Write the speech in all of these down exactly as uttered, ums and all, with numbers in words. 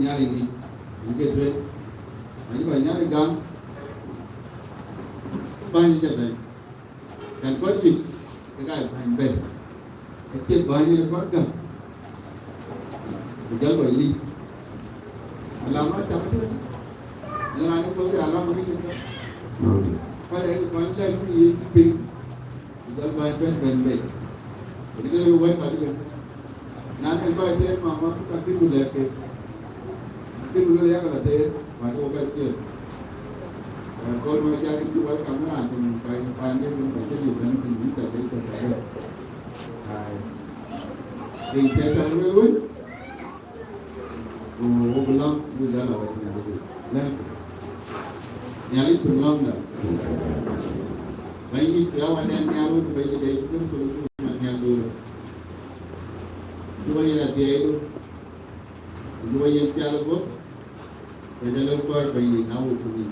Nhialic yic, yen ke tueŋ. Bäny kɔc Nhialic gam, bäny ë jɔ bɛ̈n. Kan kɔc juëc, ke ka bäny bɛ̈n. Acie bäny ë kɔc gam. Ku jɔl kɔc lic. Alama cak tueŋ. Yen raan ë kɔc alama ke cïn ka. Kɔc ë kɔc lɛ̈k ku ye piny. Ku jɔl bäny bɛ̈n bɛ̈n bei. Ku dï ke wɛ̈t ka dï bɛ̈n. Na ë kɔc tëër mama, ka kï ku lɛ̈k ke. Kï ku lɛ̈k yak la tëër, ma dï wɔ ka tëër. Kɔc ma cak kï wɛ̈t ka mï raan tïŋ ka paan de mï ka cï liu bɛ̈n piny, mï ka dï ka ka dï. Ai. Rin tëër ka wël wël. Ku wok lɔ̈ŋ, bï lɛ̈l awäc Nhialic. Lɛ̈ŋ. Nhialic tïŋ lɔ̈ŋda. Bɛ̈nydït, ya wɛ̈tden nhial wën, Bɛ̈nydït Yecu Kërtho, cuk man nhial duur. Cuk yen athiɛɛidu. Cuk yen pial guöp. Ku jɔ lëu kɔc Bɛ̈nydït na wok ku nïn.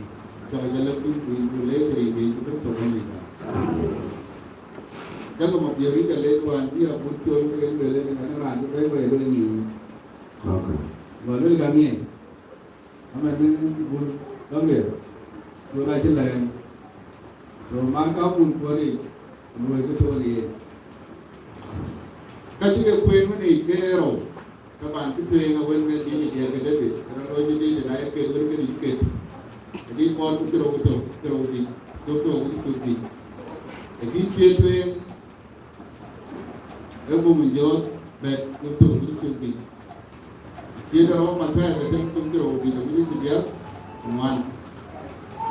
Cɔk jɔ lëu piny ku yïn ku leec rin Yecu Kërtho Bɛ̈nydïtda. Jakï Mabiör, yïn ca leec wään bï abut col ke yen lueel ënë, ënë raan cï bɛ̈ɛ̈i bɛ̈ɛ̈i lueel ë nyiic. Okay. Gɔl luel ka ŋiɛc. Amɛn, bur ka ŋiɛc. Col acï lɛɛŋ. Röör man ka bun kuɔ̈n yic, luɔi kë thok yen. Ka cï ke kueen wën yic ke rou, ka ban cï tueŋ awën ke dït ë diɛɛr ke Debit, rɔt looi cï dït ë na ye ket wën ke dït ket. Ë dït bɔɔr ku cï rou ku thok, cï rou dït, cök thok ku cï cök dït. Ë dït cie tueŋ, Ë buk jɔt bɛ̈t ë thok bï cök biic. Cït rɔt Mathayo ke tëŋ cök cï rou biic abï cï biäk ŋuan.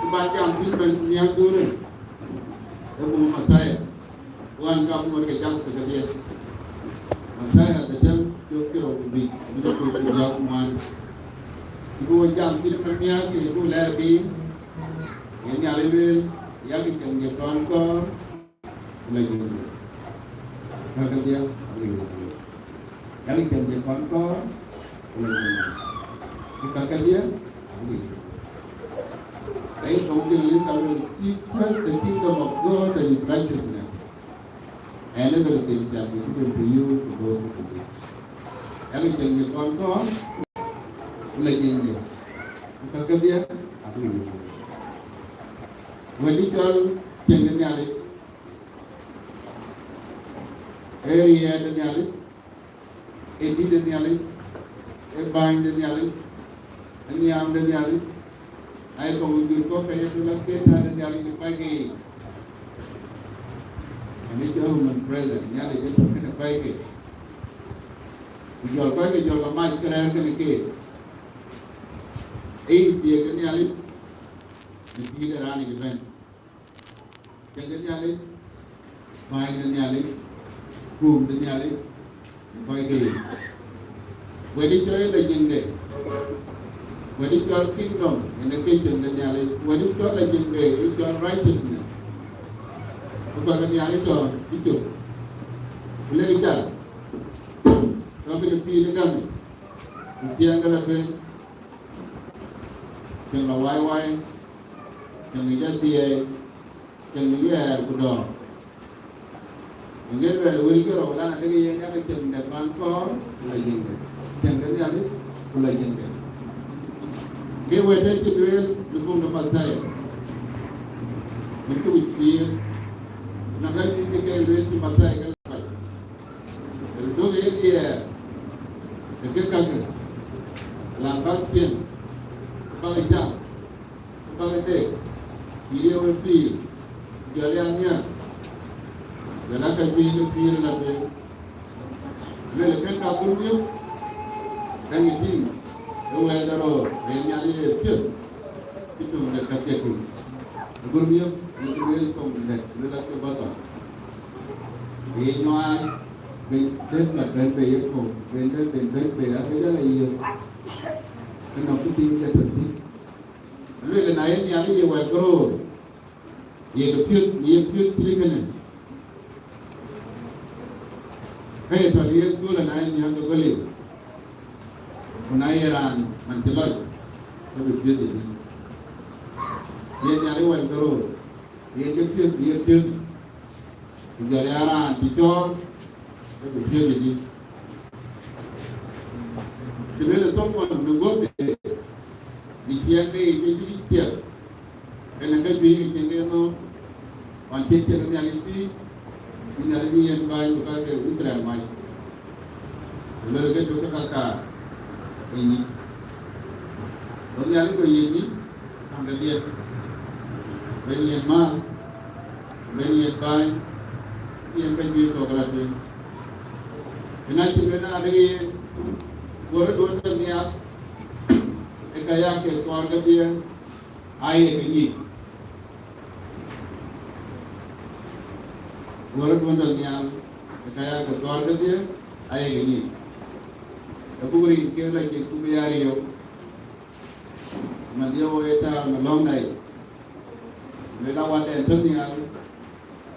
Ë ba jam thïn bɛ̈n nhiäk duurë. Ë buk Mathayo. Wan ka buk ke jam ke kedhie. Mathayo ke tëŋ cök cï rou biic abï cök biic biäk ŋuan. Ë buk jam thïn bɛ̈n nhiäk ke buk lɛɛr biic. Yen Nhialic lueel, yak cieŋ de kɔn kɔɔr. Ku la jiëŋde. Ka kedhie abï ŋic. Yak cieŋ de kɔn kɔɔr, ku la jiëŋde. Ku ka kedhie abï ŋic. Ai, thoŋ English ka luel, "Seek first the kingdom of God and his righteousness, and everything shall be given to you to those who believe." Yak cieŋ de kɔn kɔɔr, ku la jiëŋde. Ku ka kedhie abï ŋic. Wël cɔl cieŋ de Nhialic, ee riɛɛt de Nhialic, ee dït de Nhialic, ee bäny de Nhialic, ee nhiam de Nhialic, aye kɔŋ jur kɔ̈k ke ye tɔ̈ la ke tɛ̈ de Nhialic ë kɔc ke yiic. Ënë cɔl omnipresent, Nhialic ë tɔ̈ kënë kɔc ke. Ku jɔl kɔc ke jɔl ke mac ke rɛ̈ɛ̈r kënë keek. Ee yic thiëëk de Nhialic, në pïïr ë raan yic ëbɛ̈n. Cieŋ de Nhialic, bäny de Nhialic, guum de Nhialic, kɔc ke yic. Wël cɔl la jiëŋde, wël cɔl kingdom, yen ee ke cieŋ de Nhialic. Wël cɔl la jiëŋde, ee cɔl righteousness. Ku kɔc ke Nhialic tɔ̈ ë cök. Ku lek cal, tɔ̈ kënë pïïr ë gäm, ku ciɛɛŋ ke la tueŋ, cieŋ la wai wai, cieŋ ë jɔ dhiɛɛi, cieŋ ë yɛɛr ku dɔ̈ɔ̈r. Ŋiɛc luɛɛl wël ke rou, lan adek yen yak cieŋ de kɔn kɔɔr, ku la jiëŋde. Cieŋ de Nhialic, ku la jiëŋde. Ke wɛ̈t ë cï lueel në buŋ de Mathayo, në cuk pïïr, na ka cï ke lueel cï Mathayo ke la kɔc. Ë duk ë diɛɛr, ë ke kakë, lan bäk cieŋ, bäk cam, bäk dek, bï ye we pïïr, jɔl ya nhiäk, jɔl aa ka juëc ke pïïr la tueŋ. Lueel kën ka gur miök, ka ŋic tïŋ, ë wɛ̈ɛ̈t de röör, ë Nhialic ye piöth, cï töŋ de ka piɛth tïŋ. Gur miök, ë lueel thoŋ dɛ̈t, lueel acie bä thɔn. Ë ye nyuaac, ben dëk la bɛ̈n bei ye kɔ̈u, ben dëk ben bɛ̈n bei, ake jɔl a yiëk. Kënɔŋ kë tïŋ ke tɔ̈ thïn. Lueel na ye Nhialic ye wɛ̈t ke röör, ye ke piöth, ye piöth thïn kënë. Ka ye tɔ̈ ye köölë na ye nhiäk ke gɔl liu. Ku na ye raan man cï lɔc, ke bï piöth ye thïn. Ye Nhialic wɛ̈t ke röör, ye ke piöth, ye piöth. Ku jɔl ya raan cï cɔɔl, ke bï piöth ye thïn. Të lueel Solomon në guɔ̈pde, në ciɛɛŋde yic, ë cï ciɛk, kënë ka juëc ke cïn ke nɔ̈k, ɣɔn cï ciɛk Nhialic thïn, cï Nhialic yen bäny ku ka ke Yithriɛl mac. Ku lueel ke cök ke ka kaar ë nyin. Go Nhialic go yiëk nyin, kaŋ kedhie, ben yen mäl, ben yen bäny, yen ka juëc kɔ̈k la tueŋ. Ëna cï lueel adë yen, guɔ̈r duɔ̈n tɔ nhial, ë ka ya ke kɔɔr kedhie, aye ke nyin. Guɔ̈r duɔ̈n tɔ nhial, ë ka ya ke kɔɔr kedhie, aye ke nyin. Abuk rin ke la cï ku bï ya riëëu, man dhiëëu ë tääu në lɔ̈ŋda yic. Lueel awatden tɔ nhial,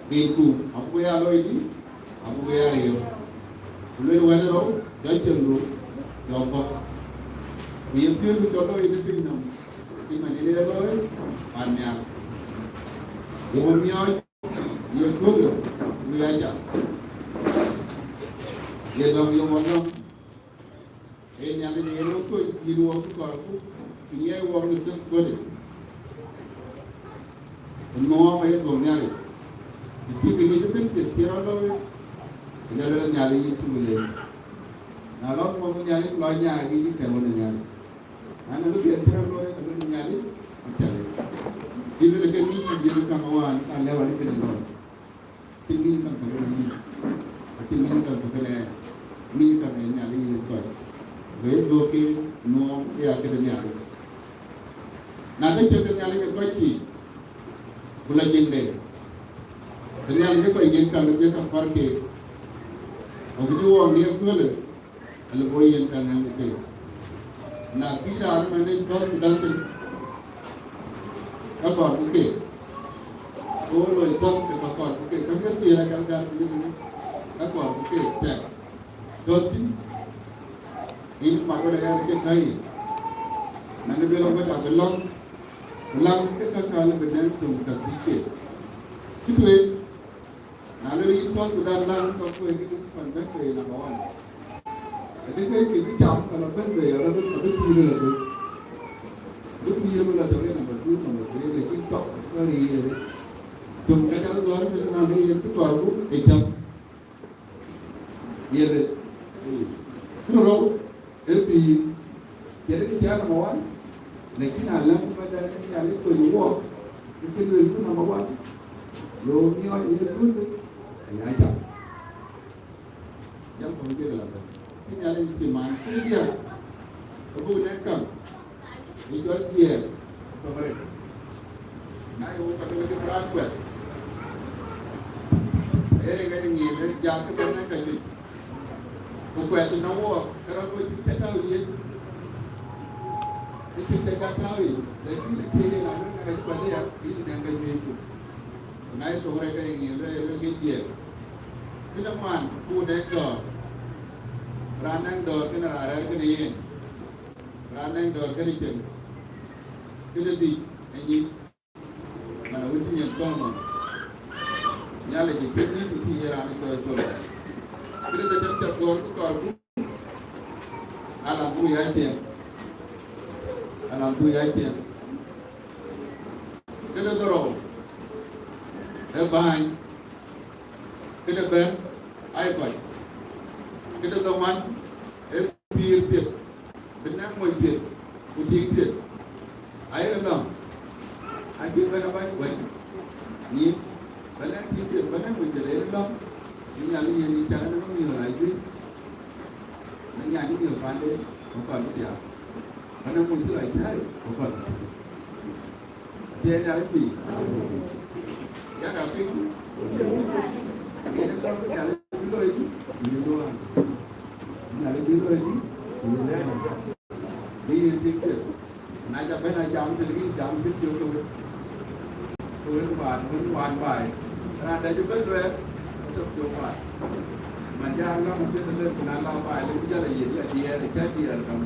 rinku abuk ya looi dï, abuk ya riëëu. Ku lueel wɛ̈t rou, jɔ ciɛɛŋdu, jɔ bɔ̈. Ku ye piööcdu cɔ looi në piny nɔm, cï man ye looi pan nhial. Ye wɔ miɔɔc, ye tuɔ̈kë, ku ya jam. Ye lɔ̈ŋ ye wɔ lɔ̈ŋ. Ee Nhialic yen ë kuc yïn wɔ ku kɔɔrku, ku nyiɛɛi wɔ në thök kuödë. Ku nuɔɔm aye dhuɔ̈k Nhialic. Ku cï kë ŋic ëbën piɛth cï rɔt looi, ku jɔ lueel Nhialic yïn cï wël en. Na lɔ thuɔɔu Nhialic, lɔ nyaai ke yïn tɛ̈ɛ̈u në Nhialic. Na nɔŋ kë piɛth cï rɔt looi, ka lueel Nhialic, ku cä lec. Bï lueel ke ŋic cï yen käŋ wään, ka lëu an, kënë lɔ̈ɔ̈i. Cïn ŋic käŋ kënë ŋic, acïn ŋic käŋ kënë ŋic käŋ ë Nhialic yen kɔc. Go ye dhuɔ̈k ke nuɔɔm ë ya këde Nhialic. Na ke cïn ke Nhialic ë kɔc cï, ku la jiëŋde, ke Nhialic ë kɔc yen käŋ ë jëk ka kɔɔr keek. Agut cï wɔɔk ni ëköölë, alë bɔ̈ yen ka ŋɛ̈ŋ ke. Na pïïr raan man en South Sudan thïn, ka kɔɔr ku keek. Ku loi thɔ̈k ke ka kɔɔr ku keek. Ka ke pïïr acal gal ku keek, ka kɔɔr ku keek tɛ̈k. Dɔ̈t thïn, yïn mak wën ë ɣɛɛr ke ka yic. Man ë lueel aŋot abï lɔ̈ŋ, ku läŋ ke ka kal bï nɛ̈ŋ töŋ ka thïc keek. Cï tueŋ. Na lɔ yïn South Sudan, na lɔ kɔc kueer ke yïn kɔn bɛ̈n ke ye number one. Ëdï ke kï bï jam ke lɔ bɛ̈n ke ye rɔt abï pïïr lɔ tök. Abï pïïr lɔ tök ye number two, number three, lakin tɔ̈k ke riir. Töŋ ka jal gɔ̈ɔ̈r ke na ke yen kë kɔɔrku ë jam. Ye rɛ̈t. Kë rou, ee pïïr. Cïn kë cä number one, lakin alɛ̈ŋ ku bɛ̈n dɛ̈t ke Nhialic kuec wɔɔk, ke kë luelku number one, lo miɔɔc ye duundë, aya jam. Jam kɔn jël la bɛ̈n. Ke Nhialic cï man, kë diäk, abuk nɛ̈k käŋ. Ë jɔl jiɛɛk tök arëët. Na ye wok ka tök cï raan kuɛth, ee ŋɛc nyin ë jam kë bɛ̈n ë ka juëc. Ku kuɛth në wook, ke rɔt wec cï tëk tääu yic. Ë cï tëk tääu yic, lakin ë thiëëc ë raan wën ka ɣɛc kuɛth aya, yïn nɛ̈ŋ ka juëcku. Ku na ye thok arëët ke ye ŋiɛc, lueel, lueel ke jiɛɛk. Kë de ŋuan, ku nɛ̈ŋ dɔ̈ɔ̈r. Raan nɛ̈ŋ dɔ̈ɔ̈r kënë raan rɛ̈ɛ̈r kënë yen. Raan nɛ̈ŋ dɔ̈ɔ̈r kënë cieŋ. Kë de dhïc ë nyin, man awën cï nyin Solomon. Nhialic ë cï nyin ku cï ye raan ë cɔɔl Solomon. Kë de dhetem cä thuɔɔr ku kɔɔrku, alam buk ya cieŋ. Alam buk ya cieŋ. Kë de dhorou, ee bäny. Kë de bɛ̈t, aye kɔc. Kë de dhoŋuan, ee pïïr piɛth, bï nɛ̈k moc piɛth, ku tiŋ piɛth. Aye lɔ̈ŋ, acï bɛ̈n abac wɛ̈t, nyin, bä nɛ̈k tiŋ piɛth, bä nɛ̈k moc piɛth, aye lɔ̈ŋ. Bï Nhialic yen yïn can ënɔŋ miɔɔr ajuëc, na nyan cï miɔɔr paande, ku kɔn bï thiaak. Bä nɛ̈k moc cï lɔ cäär, ku kɔn bï thiaak. Tiɛɛl Nhialic piny. Yak a piŋ. Yen ë tɔ̈ Nhialic bï looi dï, bï luɔɔi. Nhialic bï looi dï, bï luɔɔi. Bï yen tik piɛth. Na ca bɛ̈n a jam, të lëk yïn jam bï piɔ̈u ke wek. Ke wek baan, wek wään baai. Raan dɛ cï bɛ̈n luɛɛl, ke tök piɔ̈u baan. Man jal lɔ̈ŋ piɛth ëlë, ku na la baai, lëk bï jal a yiëth, ya diɛɛr, ca diɛɛr dɔm.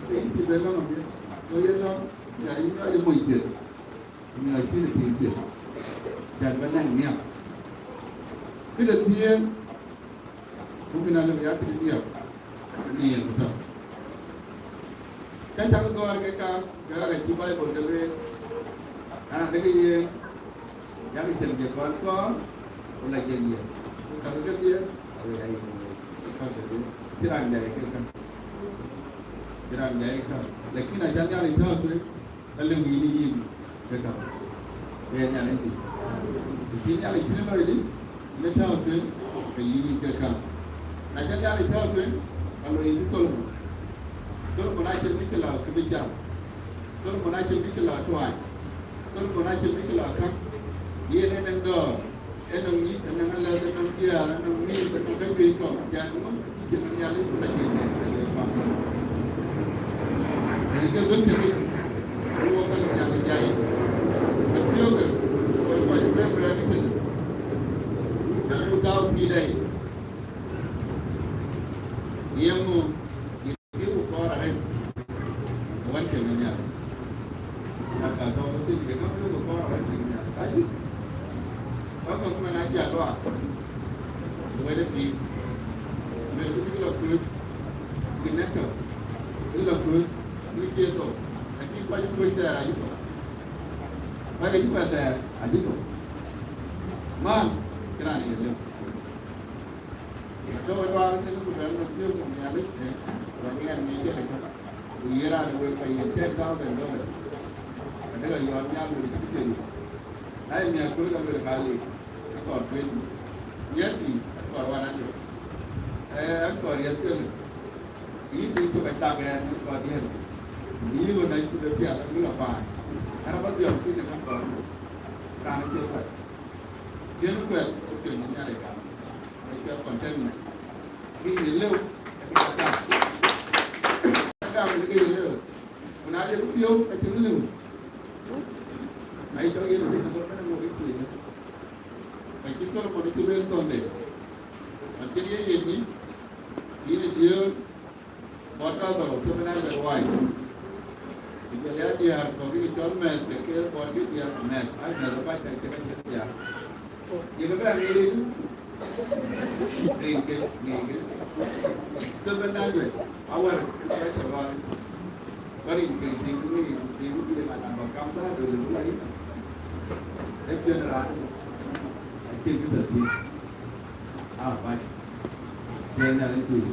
Ke yïn cï bɛ̈n lɔ̈ŋ piɛth. Go yen lɔ̈ŋ. Nhialic miɔɔc ë moc piɛth, ku miɔɔc pïïr ë pïïr piɛth, cän bä nɛ̈ŋ nhiäk. Këde thiëëŋ, ku kën alëu ya këde diäk, nhiëër ku tɔ̈. Ka cak gɔ̈ɔ̈r ke ka, ke ka cï Baibol ke lueel, an, adekë yen, yak cïn jël kɔn kɔɔr, ku la jël yen. Ku käŋ kedhie, awe ayï, käŋ kedhie, cï raan jai ke käŋ. Cï raan jai ke käŋ. Lakin aca Nhialic tääu tueŋ, ka lëu yïn yïn ke käŋ. Wek Nhialic dï. Ku cï Nhialic cïn lɔi dï, në tääu tueŋ, ke yïn yïn ke käŋ. Na ca Nhialic tääu tueŋ, ka loi yïn Solomon. Solomon acïn bï cï la kë bï jam. Solomon acïn bï cï la tuany. Solomon acïn bï cï la käŋ. Yen ë nɛŋ dɔ̈ɔ̈r, ë nɔŋ nyïc, ë nɔŋ alɛ̈th, ë nɔŋ diäär, ë nɔŋ mïïth, ë nɔŋ käjuëc kɔ̈k, jam ŋö cï cïn Nhialic ku la jël nɛn ë le kɔn. Rin ke dhöl cï rin, ë wok ka Nhialic jai. Athiëëukë, wek kɔc bɛ̈n bɛ̈n ë tënë. Cä ku tääu pïïr dai. Yeŋö? Yïn ku kɔɔr arëët, ë wän cïn ë nhial. Aka tɔ̈ thïn ke nɔm yïn ku kɔɔr arëët cïn ë nhial. Ka yï, ka kɔ̈k man aa jal luaak, wɛ̈t ë pïïr, luelkï bïk lɔ kuöc, bïk nɛ̈k tök, bïk lɔ kuöc, bïk cie thou, acï kuany kuöc thɛɛr acï thou. Kuany acï kuany thɛɛr acï thou. Man, cïn raan ye lëu. Atɔ̈ ë luaak thïn ku bɛ̈n nɔm thiëëu nɔm Nhialic, eh, wɛ̈t ŋɛɛr ŋic ëlë. Ku ye raan wek ka yen ten thousand dollars. Ka dek a yɔɔt nhial wek cï piɛth. Na ye miäk kuöl ka luel ka lik, akɔɔr twenty. Miäk tïŋ, akɔɔr one hundred. Eh, akɔɔr riɛth piɛth. Yïn tïŋ tök acak ɛn, akɔɔr diëër. Yïn ɣön acï bï piath, abï lɔ paan. An, abä dhiɔm thïn ë ka kɔɔr. Raan acie kuɛth. Cïn kuɛth, ë piɔ̈ny ë Nhialic gam. Ë cɔl contentment. Kë ye lëu, ë kë ya gam. Gam ë kë ye lëu. Ku na lëu piɔ̈u, acïn lëu. Na ye cɔk yen ë bï bɔ̈ kënë ŋö kë cï lëu. Ka cï Solomon cï lueel Sunday. Ka cïn ye yen yïn, yïn ë diëër, bɔt kadhorou seven hundred wai. Ku jɔl ya diäär kɔ̈k bï cɔl mɛth, ke ke bɔt bï diäär mɛth, ai mɛth abac ka cï ka cï diäär. Ye ke bɛ ŋic rin ke ŋic ke. Seven hundred awär ka cï bɔt. Ba rin ke tiŋ ŋic, tiŋ ŋic, ye man abä kam da döl ë wai. Ë piɛth raan, acïn kë tɔ̈ thïn. Aa, bac. Cie Nhialic tui.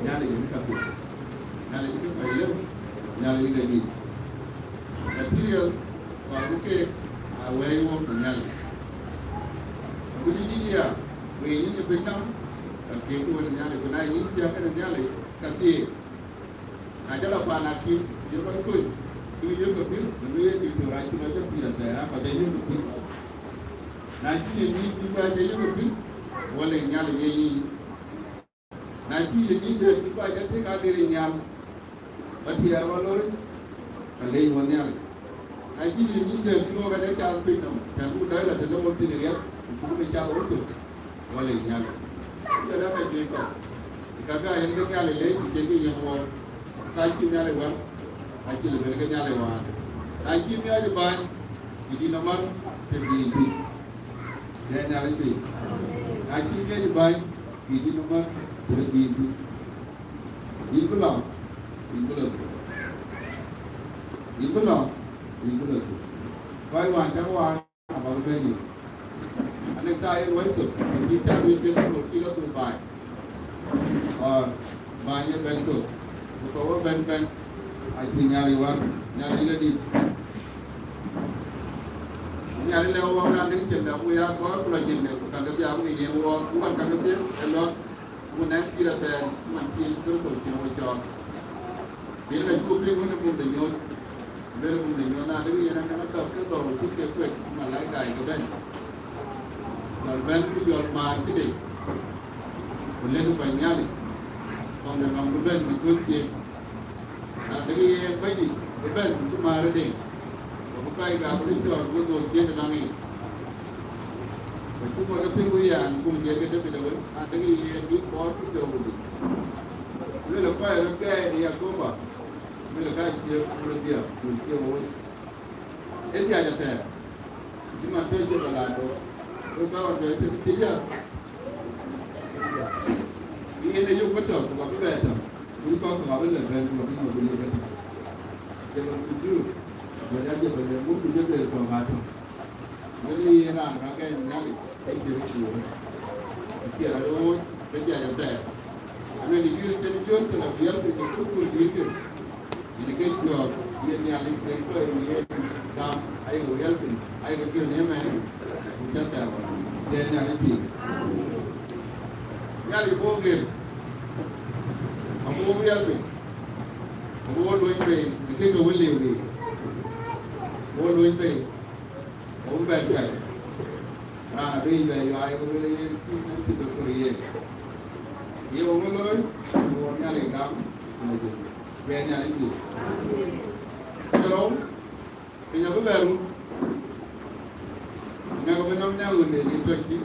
Nhialic ë ka piny. Nhialic ë ka lëu. Nhialic ë ka yic. Material, kɔɔr bï keek aa wɛ̈ɛ̈c wok në Nhialic. Ku dï dït ya, wëi yïn ë piny nɔm, ka thiëëk wën ë Nhialic, ku na yïn thiääk kënë Nhialic, ka thiëëk. Na jɔl a paan akïm, ye kɔc kony, bï yök ke pïr, bï ye diktor acï lɔ jɔ pïr athɛɛr, aa kɔc aa yök ke pïr. Na cï ye nïïm bï kɔc aa yök ke pïr, wala Nhialic ye yïn. Na cï ye nïïm dɛ̈t bï kɔc aa tek adir ë nhial, ba tiɛɛr ba loi, ka leec wɔ Nhialic. Na cï ye nïïm dɛ̈t bï wɔ ka jɔ cath piny nɔm, cän buk dɔc la tëde wɔ thïn ë riɛth, ku buk bï cath wɔ thök. Wala Nhialic. Jɔl aa ka juëc kɔ̈k. Kakë aa yen ke Nhialic leec, ku cïn kë yiën wɔ. Ka cï Nhialic wär, acï lë ben ke Nhialic wään. Na cï miɔɔc ë bäny, ku dït nɔm mär, të dïït dït. Jɛ Nhialic piny. Na cï miɔɔc ë bäny, ku dït nɔm mär, të dïït dït. Yïn bï lɔ, yïn bï lɔ thïn. Yïn bï lɔ, yïn bï lɔ thïn. Kɔc wään cak wään, abä bɛ̈n yïn. Anëk thaa yen wɛ̈c thok, cï cak wïc cïn thok cï lɔ thok baai. Ɣɔn baai ye bɛ̈n thok, ku kɔ̈k wä bɛ̈n bɛ̈n, acï Nhialic wär, Nhialic lɔ dït. Nhialic lɛ̈k wɔɔk an, dëk cïn dap, ku ya kɔɔr ku lɔ jiëŋde, ku kakë bï aa wïc yen wɔɔk, ku wär kakë bï ë lɔ. Ku nɛ̈k pïïr athɛɛr, man cï Kërtho cïn we cɔɔl. Bï lɔ cuk piŋ wën ë bum de nyuɔɔth, luel ë bum de nyuɔɔth, na dëkï yen akäŋ atɔ̈k ke dhorou cït ke kuec, malaika ke bɛ̈n. Jɔl bɛ̈n, ku jɔl määr këde, ku lëk kɔc Nhialic, kɔn de nɔm bï bɛ̈n bï cuöl cieŋ. Na dëkï yen Bɛ̈nydït bï bɛ̈n cï määr ë deŋ, ku bï kɔc gam bï cɔɔl bï dhuk ciëën ë naŋ yic. Ku cï mɔt ke piŋ wëi an, guum jiɛɛk ke Debit awën, na dëkï yen bï kɔɔr cï thou wudï. Luelë kɔc röt gɛɛi në Yakoba, luelë ka cie pur dhiëëu, ku cie woi. Ë dhiac athɛɛr. Cï man tëë cï bɛ la dɔ̈, ku ka ɣɔn bɛ tëk cï ya. Yen ë yök bï tɔ̈, ku ka bï bɛ tɔ̈. Ku kɔc ku ka bï lë bɛ̈n, ku ka bï nyuɔ̈th bï lë bɛ̈n. Jebel ku Juda, ku jɔ Jebel ë muk ku Jebel tɔ̈ ka tɔ̈. Wën ye raan ka gɛɛny Nhialic, ke cï röt cï wën. Acie rɔt ɣööc, ke jai athɛɛr. Alueel, Juda cïn Joseph awiɛl piny ë kukur dïït ke. Yen ke cuɔɔk, ye Nhialic ke tɔ̈ ë yen gam, ayek wiɛl piny, ayek piɔ̈n ëmɛn, ku cä thɛɛr ɣɔn. Jai Nhialic tïŋ. Nhialic bɔ̈ gel, abɔ̈ wiɛl piny, abɔ̈ luɔny bei, ë kek ke wël liu yiic, abɔ̈ luɔny bei, abɔ̈ bɛ̈n kɛ̈c. Raan abï bɛ yuai, ke wël yen cï mɛn cï bï kor yen. Ye wɔ ŋö looi? Wɔ Nhialic gam, ku lec. Jai Nhialic tïŋ. Cï rou, piny abï bɛ run. Ŋɛk abï nɔm nɛ̈k ɣön de ye tɔ̈c thïn.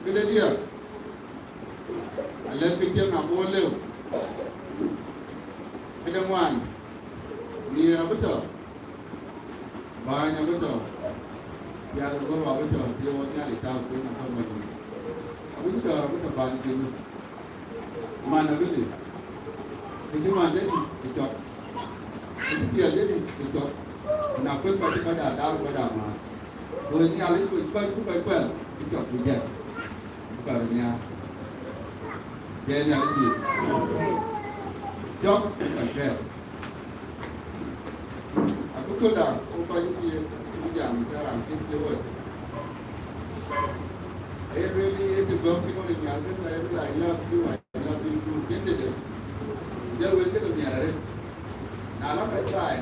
Këde diäk, alɛ̈th ke cieŋ abɔ̈ lëu. Këde ŋuan, nhiëër abï tɔ̈. Bäny abï tɔ̈. Pial ë gɔ̈u abï tɔ̈, ye wɔ Nhialic tääu piny akɔ̈l madït. Abï cï dɔ̈ɔ̈r abï tɔ̈ bäny piny. Man abï lëu. Kë cï man jadït, kë cɔk. Kë cï tiɛɛl jadït, kë cɔk. Ku na kueth kɔc cï kɔc aa daar kɔc aa määr. Ku Nhialic kuec kɔc ku kɔc kuɛl, kë cɔk ku jɛt. Ku kɔc röt nhiaar. Jai Nhialic yic. Cɔk ku kɔc kuɛl. Akököl da, wo kɔc cï, cï jam ke raan cï cï woi. Aye lueel ye të gɔ̈m cï ŋot ë nhial kënë, aye lueel, "I love you, I love you too." Cïn tëde. Jɔl wël këde miɛt arëët. Na la kɔc baai,